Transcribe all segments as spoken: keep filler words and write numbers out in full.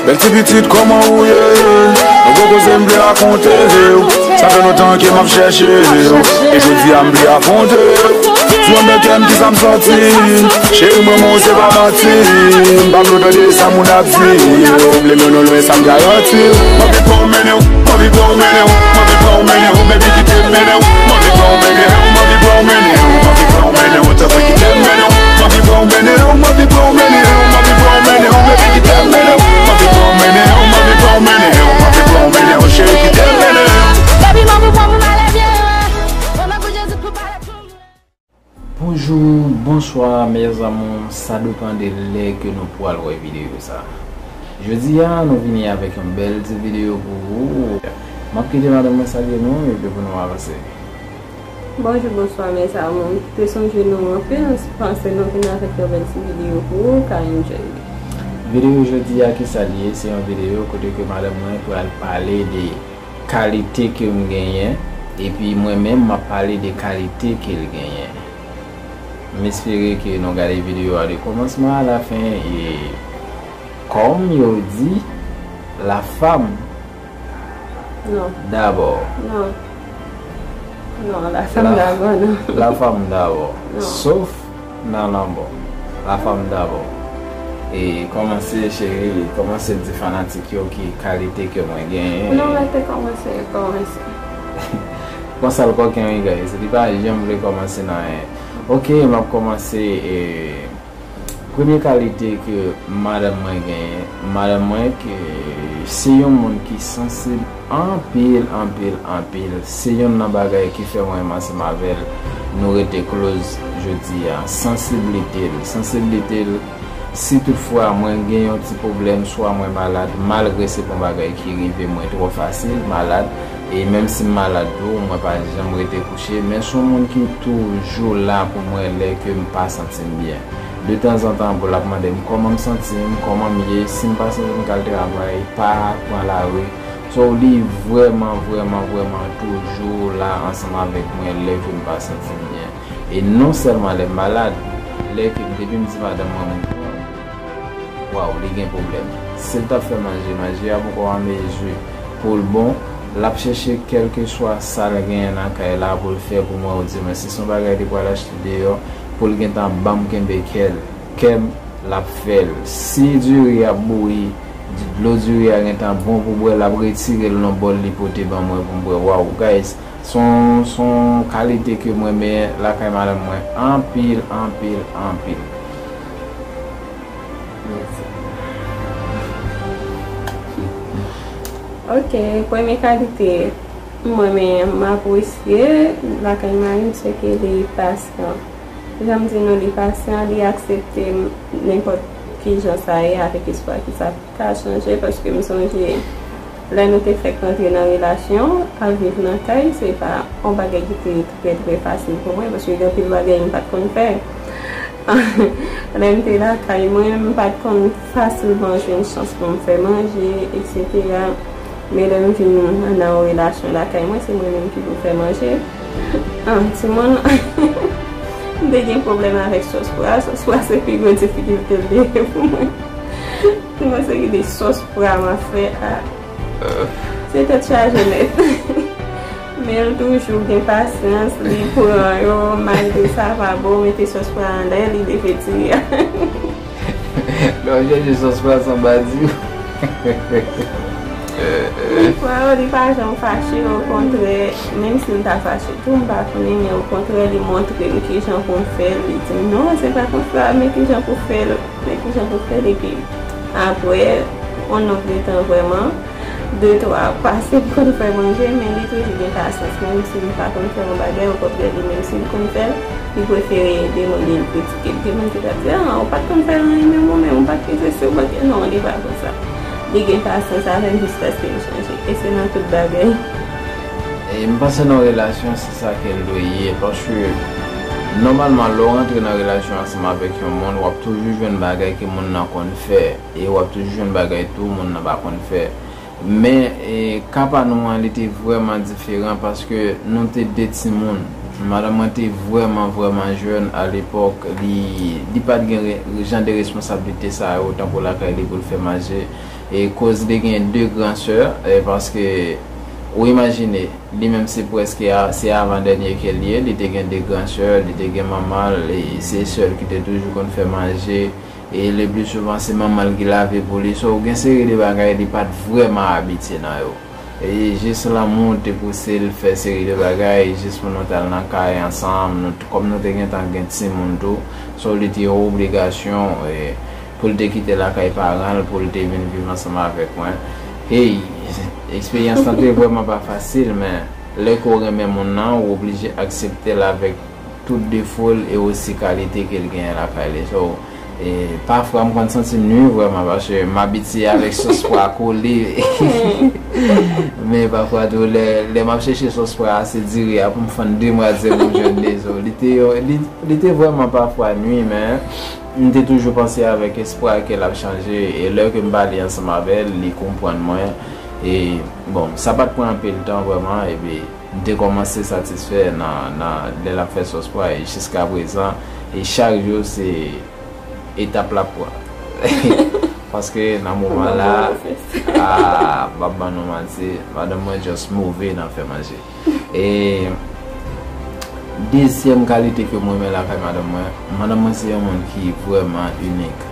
Bèl ti pitit, kòman ou ye? Yon gwo koze m vle rakonte w. Sa fè lontan ke m ap chèche w. E jodi a m vle afwonte w. Di w anndan kè m kisa m santi. Cheri mwen, mwen se pa manti. M pa vle w tande sa moun ap di. Ou vle mennen w lwen, sa m garanti w. M anvi pran w mennen w. M anvi pran w mennen w. M anvi pran w mennen w. Baby, kite m mennen w. M anvi pran w mennen w. M anvi pran w mennen w. M anvi pran w mennen w. Tanpri, kite m mennen w. M anvi pran w mennen w. M anvi pran w mennen w. M anvi pran w mennen w. Baby, kite m mennen w. M anvi pran w mennen w. M anvi pran w mennen w. M anvi pran w mennen w. Cheri, kite m mennen w. Baby, m anvi pran w mennen w. Bonjou, bonswa, mes amours, sa depann de lè ke nou pral wè videyo sa. Jodi a, nou vini avèk yon bèl ti videyo pou ou. M ap kite madanm mwen salye nou, epi pou nou avanse. Bonjou, bonswa, mes amours. M te sonje nou anpil, m panse nou vin avèk yon bèl ti videyo pou ou, ka enjoy li. Videyo jodi a, kisa l ye? Se yon videyo kote ke madanm mwen pral pale de kalite ke m genyen, epi mwen menm m ap pale de kalite ke l genyen. M espere ke nou gade videyo a de kòmansman a la fen, e kòm yo di, la femme Non. D'abord. Non. Non, la femme d'abord, non. La femme d'abord. Non. Sof nan lanmò. La femme d'abord. E kòmanse, cheri, kòmanse di fanatik yo ki kalite ke mwen genyen. Non, mwen te kòmanse, kòmanse. Konsa l kòken, wi, guys. Li pa janm vle kòmanse nan anyen. Ok, m ap kòmanse, e, Premye kalite ke madanm mwen genyen, madanm mwen ke se yon moun ki sansib anpil, anpil, anpil. Se youn nan bagay ki fè mwen menm ansanm avè l, nou rete close jodi a. Sansiblite l, sansiblite l, si toutfwa mwen gen yon ti pwoblèm, swa mwen malad, malgre se pa yon bagay ki rive mwen twò fasil, malad, e menm si m malad tou, mwen pa janm rete kouche, men se yon moun ki toujou la pou mwen lè ke m pa santi m byen. De tanzantan pou l ap mande m kòman m santi m, kòman m ye, si m pa santi m k al travay, pa pran lari. So, li vrèman, vrèman, vrèman toujou la ansanm avèk mwen lè ke m pa santi m byen. E non sèlman lè m malad, lè ke depi m di madanm mwen m pran, waw, li gen pwoblèm. Si l t ap fè manje, manje a poko an mezi pou l bon, l ap chèche kèlkeswa sa l genyen nan kay la pou l fè pou mwen, oudimwen si se yon bagay li pral achte deyò, pou l gentan ban m kenbe kè l, kè m, l ap fè l. Si diri ap bouyi, di-, dlo diri a gentan bon pou bwè, l ap retire l nan bòl li pote ban mwen pou m bwè. Waw, guys, se yon, se yon kalite ke mwen renmen lakay madanm mwen anpil, anpil, anpil. Mèsi. Ok, premye kalite mwen renmen, m apresye lakay mari m, se ke li pasyan. Jan m di nou, li pasyan, li aksepte m nenpòt ki jan sa ye, avèk espwa ke sa ka chanje, paske m sonje lè nou te fèk rantre nan relasyon, al viv nan kay, se pa yon bagay ki te trè, trè fasil pou mwen, paske gen anpil bagay m pa t konn fè. Lè m te lakay mwen, m pa t konn fasilman jwenn chans pou m fè manje, etsetera. Men lè m vin nan yon relasyon lakay mwen, se mwen menm ki pou fè manje. Ah, timoun, m te gen pwoblèm avèk sòs pwa. Sòs pwa se pi gwo difikilte l te ye pou mwen. Mwen se ki de sòs pwa m ap fè a. Se tèt chaje nèt. Men l toujou gen pasyans, li pran yo, malgre sa pa bon, mete sòs pwa anndan, li leve diri a. Lè w chèche sòs pwa sanba di w. Li pran yo, li pa janm fache, okontrè, menm si l ta fache tou, m pa konnen, men okontrè, li montre m kijan pou m fè l, li di m, "Non, se pa konsa, men kijan pou fè l, men kijan pou fè l," epi apre, yon nòt de tan vrèman, de twa pase m konn fè manje, men li toujou gen pasyans. Menm si m pa konn fè yon bagay, okontrè, li menm si l konn fè l, li prefere ede mwen, li kritike m. Gen moun ki t ap di, "Ah, ou pa t konn fè anyen menm ou menm, ou pa t gen sesi, ou pa t gen," non, li pa konsa. Li gen pasyans avè m jiskaske m chanje. E se nan tout bagay. E m panse nan relasyon, se sa ke l dwe ye, paske nòmalman, lè w rantre nan relasyon ansanm avèk yon moun, w ap toujou jwenn bagay ke moun nan konn fè, e w ap toujou jwenn bagay tou moun nan pa konn fè. Men, e, ka pa nou an, li te vrèman diferan paske nou te de timoun. Madanm mwen te vrèman, vrèman jèn alepòk. Li, li pa t gen re- jan de responsablite sa yo tankou lakay li pou l fè manje. E koz li gen de gran sè, e paske, ou imajine, li menm se prèske a- se avan dènye ke l ye. Li te gen de gran sè, li te gen manman l, e se sè l ki te toujou konn fè manje. E le pli souvan, se manman l ki lave pou li. So, gen seri de bagay li pa t vrèman abitye nan yo. E jis lanmou te pouse l fè seri de bagay, jis pou nou t al nan kay ansanm. Nou t- kòm nou te gentan gen timoun tou, so, li te yon obligasyon, e, pou l te kite lakay paran l, pou l te vin viv ansanm avèk mwen. Hey, eksperyans lan te vrèman pa fasil, men lè ke w renmen moun nan, ou oblije aksepte l avèk tout defo l e osi kalite ke l genyen lakay li. So, e pafwa m konn santi m nwi vrèman, paske m abitye avèk sòs pwa kole. Men pafwa tou, lè, lè m ap chèche sòs pwa a, se diri a pou m fann demwazèl pou m jwenn de zo. Li te, li, li te vrèman pafwa nwi, men m te toujou panse avèk espwa ke l ap chanje. E lè ke m pale ansanm avè l, li konprann mwen. E, bon, sa pa t pran anpil tan vrèman, epi m te kòmanse satisfè nan, nan lè l ap fè sòs pwa, e jiskaprezan, e chak jou se etap l ap pran. Paske nan moman la, a, m ap ban nou manti, madanm mwen just move nan fè manje. E dezyèm kalite ke m renmen lakay madanm mwen, madanm mwen se yon moun ki vrèman inik.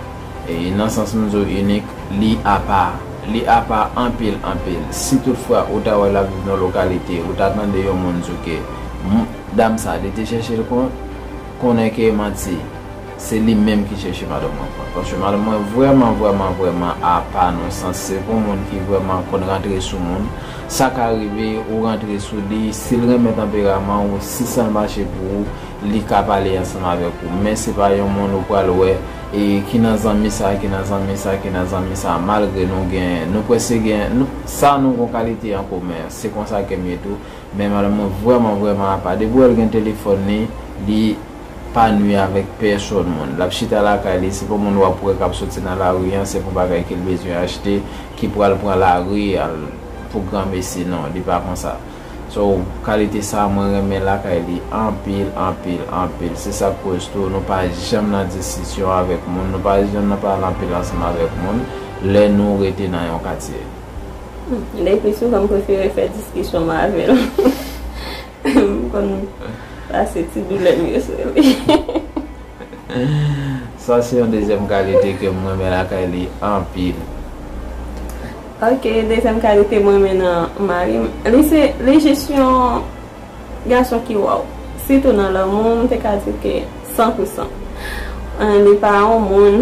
E nan sans m di w inik, li apa. Li apa anpil, anpil. Si toutfwa ou ta wè l ap viv nan lokalite, ou ta tande yon moun di w ke m- dam sa, li te chèche l kon- konnen ke manti. Se li menm ki chèche madanm mwen pran. Paske madanm mwen vrèman, vrèman, vrèman apa nan sans. Se pou moun ki vrèman konn rantre sou moun. Sa ka rive, ou rantre sou li, si l renmen tanperaman w, si san l mache pou ou, li ka pale ansanm avèk ou. Men se pa yon moun ou pral wè, e ki nan zanmi sa, ki nan zanmi sa, ki nan zanmi sa. Malgre nou gen, nou prèske gen, nou, sa nou gon kalite an komen. Se konsa ke m ye tou. Men madanm mwen vrèman, vrèman apa. Depi w wè l gen telefòn li, li pa nwi avèk pèsòn moun. L ap chita lakay li, se pou moun w ap wè k ap soti nan lari an, se pou bagay ke l bezwen achte, ki pral pran lari al pou granmesi. Non, li pa konsa. So, kalite sa a, mwen renmen lakay li anpil, anpil, anpil. Se sa k koz tou, nou pa janm nan diskisyon avèk moun, nou pa janm nan pale anpil ansanm avèk moun, lè nou rete nan yon katye. Hmm, le pli souvan, m prefere fè diskisyon m avè l. M konn pase ti doulè m yo sou li. Sa se yon dezyèm kalite ke m renmen lakay li anpil. Ok, dezyèm kalite m renmen nan mari m, li se, li jis yon gason ki waw. Sitou nan lanmou, m te ka di ke san pou san. Eh, li pa yon moun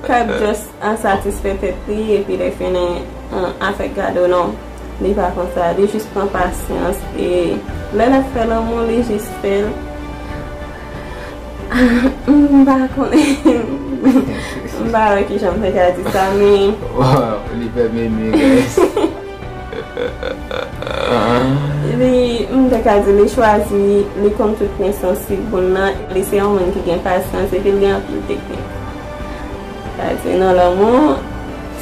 k ap just an satisfè tèt li, epi lè fini, an, afèk gade w, non. Li pa konsa, li jis pran pasyans, e lè l ap fè lanmou, li jis fè l. M pa konnen. M pa wè kijan m te ka di sa, men Wow, li fè mimi, guys. Li, m te ka di li chwazi, li konn tout pwen sansib moun nan, li se yon moun ki gen pasyans, epi l gen anpil teknik. Sa di nan lanmou,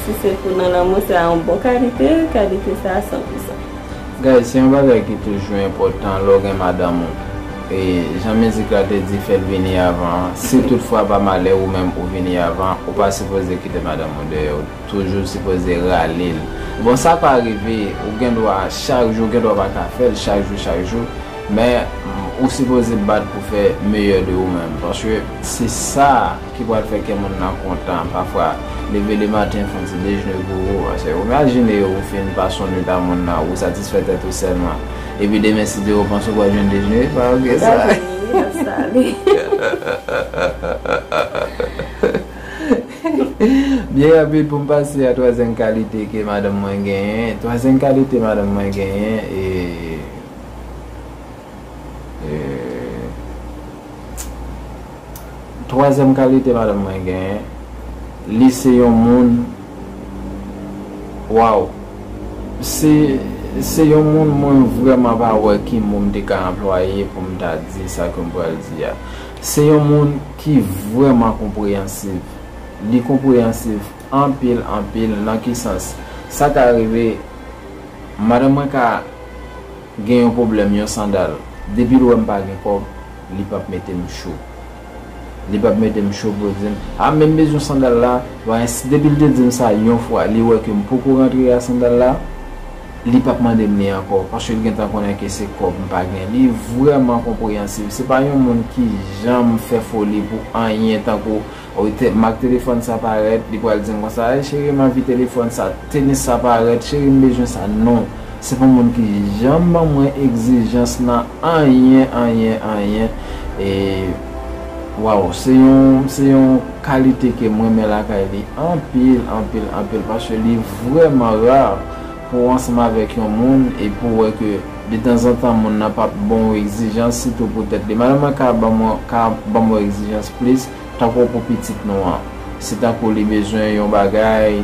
si se pou nan lanmou, se yon bon kalite, kalite sa a san pou san. Guys, se yon bagay ki toujou enpòtan lè w gen madanm ou. E jan mizik la te di, fè l vini avan. Si toutfwa pa malè ou menm ou vini avan, ou pa sipoze kite madanm ou dèyè. Ou toujou sipoze rale l. Bon, sa pa rive, ou gen dwa chak jou, ou gen dwa pa ka fè l chak jou, chak jou. Men, ou sipoze bat pou fè meyè de ou menm. Paske se sa ki pral fè kè moun nan kontan. Pafwa, leve le maten, fè yon ti dejene pou ou. Paske ou imajine ou fin pase yon nwit a moun nan, ou satisfè tèt ou sèlman. Epi demen, si Dye repanse, ou pral jwenn dejene, pa oke sa. Dejene, wi, l ap sale. Byen rapid pou m pase a twazyèm kalite ke madanm mwen genyen. Twazyèm kalite madanm mwen genyen, e, e, twazyèm kalite madanm mwen genyen, li se yon moun, waw, se, se yon moun mwen vrèman pa wè ki mo m te ka anplwaye pou m ta di sa ke m pral di a. Se yon moun ki vrèman konpreyansiv. Li konpreyansiv anpil, anpil. Nan ki sans? Sa ka rive, madanm mwen ka gen yon pwoblèm, yon sandal. Depi l wè m pa gen kòb, li p ap mete m cho. Li p ap mete m cho pou l di m, "A, men m bezwen sandal la." Depi l te di m sa yon fwa, li wè ke m poko rantre a sandal la, li p ap mande m li ankò, paske l gentan konnen ke se kòb m pa gen. Li vrèman konpreyansiv. Se pa yon moun ki janm fè foli pou anyen, tankou, o, te, mak telefòn sa parèt, li pral di m konsa, "Ay, cheri, m anvi telefòn sa, tenis sa parèt, cheri, m bezwen sa." Non. Se pa yon moun ki janm ban mwen egzijans nan anyen, anyen, anyen. E, waw, se yon, se yon kalite ke mwen renmen lakay li anpil, anpil, anpil, paske li vrèman ra pou w ansanm avèk yon moun e pou w wè ke detanzantan moun nan p ap ban w egzijans, sitou pou tèt li. Madanm mwen ka ban mwen, ka ban mwen egzijans plis, tankou pou pitit nou an. Se tankou li bezwen yon bagay,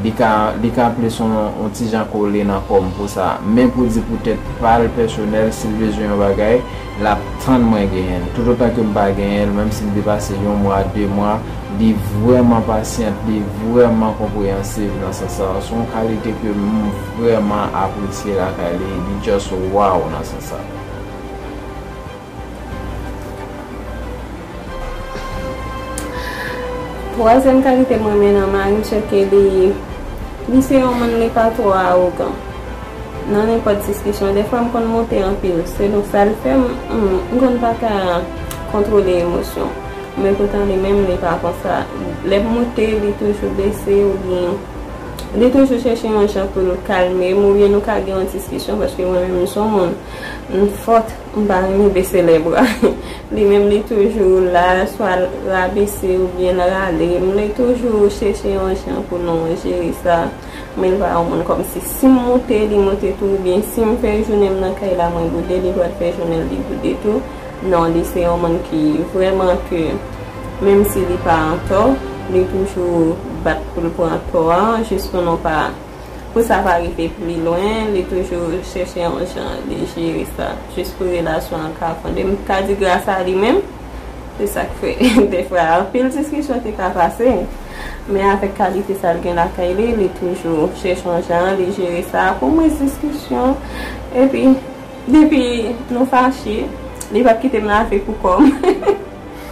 li ka, li ka plis yon, yon ti jan kole nan kò m pou sa. Men pou di pou tèt pa l pèsonèl, si l bezwen yon bagay, l ap tann mwen genyen l. Toutotan ke m pa genyen l, menm si m depase yon mwa, de mwa, li vrèman pasyant, li vrèman konpreyansiv nan sans sa. Se yon kalite ke m vrèman apresye lakay li. Li just wow nan sans sa. Twazyèm kalite m renmen nan mari m, se ke li, li se yon moun, li pa twò awogan. Nan nenpòt diskisyon, dèfwa m konn monte anpil, selon sa l fè m, m, m konn pa ka kontwole emosyon. Men poutan li menm, li pa konsa. Lè m monte, li toujou bese oubyen li toujou chèche yon jan pou l kalme m oubyen nou ka gen yon diskisyon, paske mwen menm, m se yon moun, m fòt, m pa renmen bese lèbra. Li menm, li toujou la, swa l rabese oubyen l rale m, li toujou chèche yon jan pou nou jere sa. Men l pa yon moun kòmsi, si m monte, li monte tou, oubyen si m fè jounen m nan kay la, mwen boude, li pral fè jounen l, li boude tou. Non, li se yon moun ki vrèman ke, menm si li pa antò, li toujou bat pou l pran tò a, jis pou nou pa, pou sa pa rive pli lwen, li toujou chèche yon jan li jere sa, jis pou relasyon an ka fonde. M ka di gras a li menm, se sa k fè, dèfwa, anpil diskisyon te ka pase. Men avèk kalite sa l gen lakay li, li toujou chèche yon jan li jere sa. Pou mwen, diskisyon, epi, depi nou fache, li p ap kite m lave pou kò m.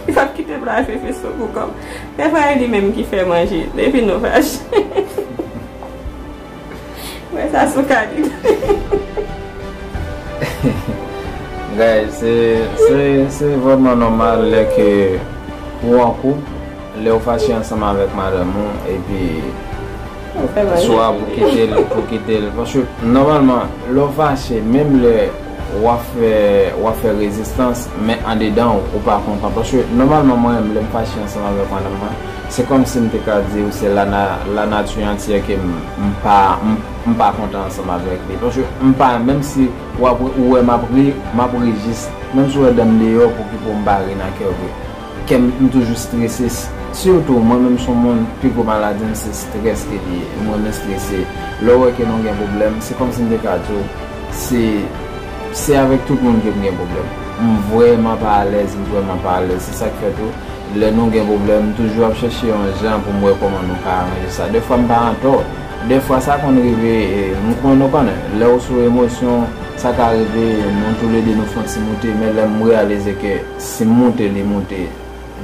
Li p ap kite m lave veso pou kò m. Dèfwa, e li menm ki fè manje, depi nou fache. Mwen, sa sou kalite. Guys, se, se, se vrèman nòmal lè ke ou an koup, lè w fache ansanm avèk madanm ou, epi swa pou kite l, pou kite l. Paske, nòmalman, lè w fache, menm lè w ap fè, w ap fè rezistans, men andedan w, ou pa kontan. Paske, nòmalman, mwen menm, lè m fache ansanm avèk madanm mwen, se kòmsi m te ka di w se lana-, lanati antyè ke m, m pa, m, m pa kontan ansanm avèk li. Paske m pa, menm si w ap, ou wè m ap ri, m ap ri jis, menm si w wè dan m deyò, pou ki pou m pa ri nan kè vre. Kè m, m toujou strese, s-, sitou mwen menm se yon moun, pi gwo maladi m se strès ke li ye. Mwen renmen strese. Lè w wè ke nou gen pwoblèm, se kòmsi m te ka di w, se, se avèk tout moun ke m gen pwoblèm. M vrèman pa alèz, m vrèman pa alèz. Se sa k fè tou, lè nou gen pwoblèm, m toujou ap chèche yon jan pou m wè kòman nou ka aranje sa. Dèfwa m pa antò. Dèfwa sa konn rive, e, m konnen, nou konnen. Lè w sou emosyon, sa ka rive, nou toulede nou fè yon ti moute, men lè m reyalize ke si m moute, li moute,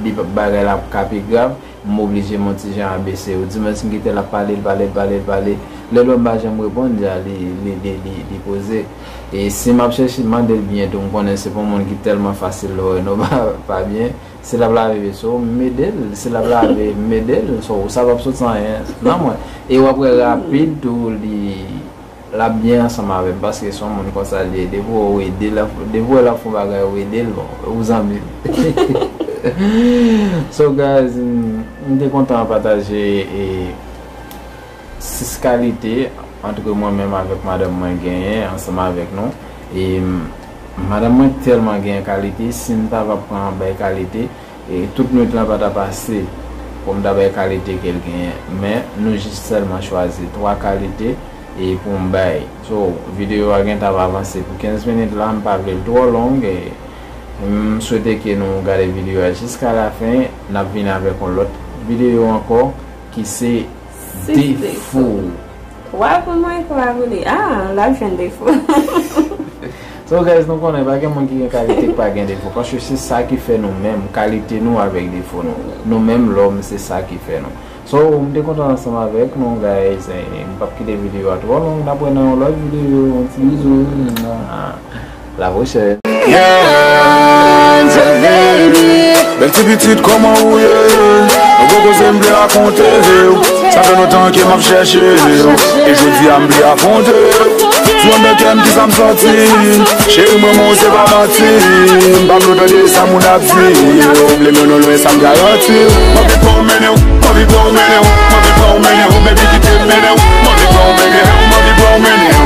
li p-, bagay la ap ka pi grav, m oblije m yon ti jan abese yo. Dimens m kite l ap pale, l pale, l pale, l pale. Lè l wè m pa janm reponn, dja li, li, li, li, li poze. E si m ap chèche mande l byen tou, m konnen se pa yon moun ki tèlman fasil lè w wè nou pa, pa byen. Si l ap lave veso, m ede l. Si l ap lave, m ede l. So, sa p ap sot anyen nan mwen. E w ap wè rapid tou, li, l ap byen ansanm avè m, paske se yon moun konsa li ye. Depi w ede l, depi w wè l ap fè yon bagay, ou ede l, bon, ou zanmi l. So, guys, m, m te kontan pataje, e, sis kalite antre mwen menm avèk madanm mwen genyen ansanm avèk nou. E, m, madanm mwen tèlman genyen kalite, si m ta va pran bay kalite, e tout nwit lan pa ta pase pou m ta bay kalite ke l genyen. Men, nou jis sèlman chwazi twa kalite e pou m bay. So, videyo a gentan ap avanse pou kenz minit la, m pa vle l twò long, e m swete ke nou gade videyo a jiska lafen. N ap vini avèk yon lòt videyo ankò ki se sis defo. Defo. Twa pou mwen, twa pou li. Ah, l ap jwenn defo. So guys, nou konnen pa gen moun ki gen kalite ki pa gen defo, paske se sa ki fè nou menm, kalite nou avèk defo nou. Nou menm lòm, se sa ki fè nou. So, m te kontan ansanm avèk nou guys, e m p ap kite videyo a twò long, n ap wè nan yon lòt videyo, yon ti bizou, a la pwochèn. Bèl ti pitit, kòman ou ye? Yon gwo koze m vle rakonte w. Sa fè lontan ke m ap chèche w. E jodi a m vle afwonte w. Sou anndan kè m, kisa m santi? Cheri mwen, mwen, se pa manti. M pa vle w tande sa moun ap di. Ou vle mennen w lwen, sa m garanti w. M anvi pran w mennen w, m anvi pran w mennen w, m anvi pran w mennen w. Baby, kite m mennen w. M anvi pran w mennen w, m anvi pran w mennen w.